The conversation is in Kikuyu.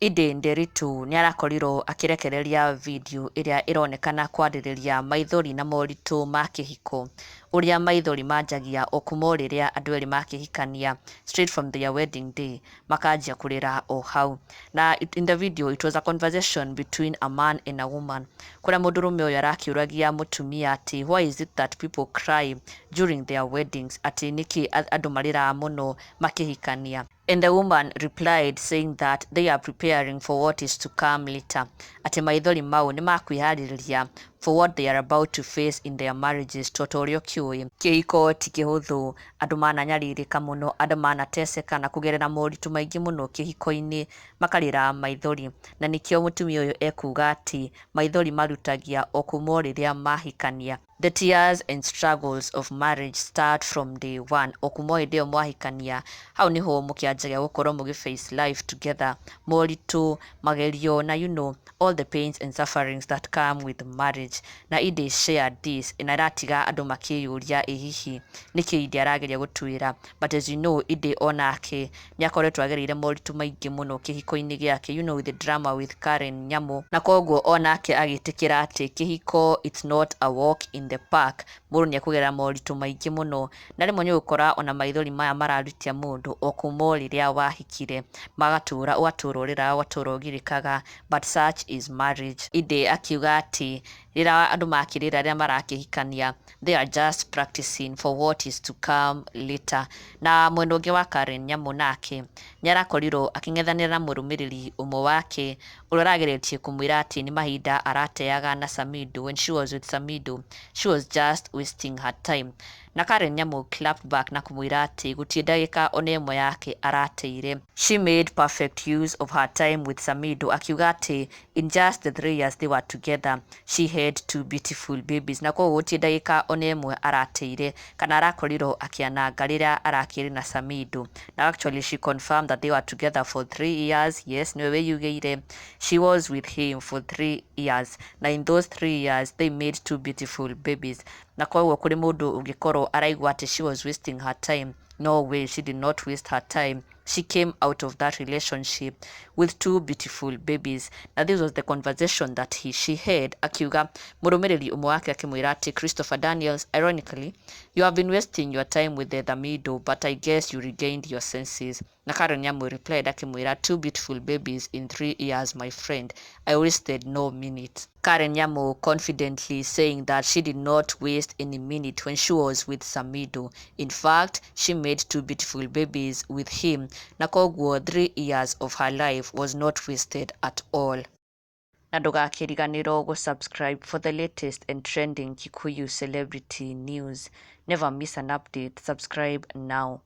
Ĩndĩ Nderitu nĩarakorirwo akĩrekereria video ĩrĩa ĩronekana kwarĩrĩria maithori na moritũ ma kĩhiko, ũrĩa maithori manjagia o kuma o rĩrĩa andũ erĩ makĩhikania, straight from their wedding day makanjia kũrĩra o hau. Na in the video it was a conversation between a man and a woman, kũrĩa mũndũrũme ũyũ arakĩũragia mũtumia atĩ why is it that people cry during their weddings, atĩ nĩkĩ andũ marĩraga mũno makĩhikania. And the woman replied saying that they are preparing for what is to come later. Atĩ maithori mau nĩ makwĩharĩrĩria for what they are about to face in their marriages, tondũ ũrĩa ũkĩũĩ kĩhiko ti kĩhũthũ, andũ mananyarirĩka mũno, andũ manateseka na kũgerera moritũ maingĩ mũno kĩhiko-inĩ, makarĩra maithori. Na nĩkĩo mũtumia ũyũ ekuga atĩ maithori marutagia o kuma o rĩrĩa mahikania. The tears and struggles of marriage start from day one. O kuma o hĩndĩ ĩyo mwahikania, hau nĩho mũkĩanjagia gũkorwo mũgĩ face life together, moritũ, magerio na all the pains and sufferings that come with marriage. Na Ĩndĩ shared this na ĩratiga andũ makĩyũria, ĩ hihi nĩkĩ Ĩndĩ arageria gũtwĩra? But as you know, Ĩndĩ onake nĩ akoretwo agereire moritũ maingĩ mũno kĩhiko-inĩ gĩake, with the drama with Karen Nyamu, na koguo onake agĩtĩkĩra atĩ kĩhiko, it's not a walk in the park. Mũndũ nĩ ekũgerera moritũ maingĩ mũno, na rĩmwe nĩ ũgũkora ona maithori maya mararutia mũndũ o kuma o rĩrĩa wahikire, magatũra, ũgatũra ũrĩraga, ũgatũra ũgirĩkaga, but such is marriage. Ĩndĩ akiuga atĩ rĩrĩa andũ makĩrĩra rĩrĩa marakĩhikania, they are just practicing for what is to come later. Na mwena ũngĩ wa Karen Nyamu, nake nĩ arakorirwo akĩng'ethanĩra na mũrũmĩrĩri ũmwe wake ũrĩa ũrageretie kũmwĩra atĩ nĩ mahinda arateaga na Samido. When she was with Samido, she was just wasting her time. Na Karen Nyamu clapped back na kũmwĩra atĩ gũtirĩ ndagĩka ona ĩmwe yake arateire. She made perfect use of her time with Samido, akiuga atĩ in just the 3 years they were together, she had two beautiful babies, na koguo gũtirĩ ndagĩka ona ĩmwe arateire kana arakorirwo akĩananga rĩrĩa arakĩrĩ na Samido. Na actually she confirmed that they were together for 3 years. Yes, nĩwe wĩyugĩire she was with him for 3 years, na in those 3 years they made two beautiful babies, na koguo kũrĩ mũndũ ũngĩkorwo araigua atĩ she was wasting her time, no way, she did not waste her time. She came out of that relationship with two beautiful babies. Na this was the conversation that she had, akiuga mũrũmĩrĩri ũmwe wake akĩmwĩra atĩ, "Christopher Daniels, ironically you have been wasting your time with the Samido, but I guess you regained your senses." Na Karen Nyamu replied akĩmwĩra, "Two beautiful babies in 3 years, my friend. I wasted no minute." Karen Nyamu confidently saying that she did not waste any minute when she was with Samido. In fact, she made two beautiful babies with him, na koguo 3 years of her life was not wasted at all. Na ndũgakĩriganĩrwo gũ-subscribe for the latest and trending Kikuyu celebrity news. Never miss an update. Subscribe now.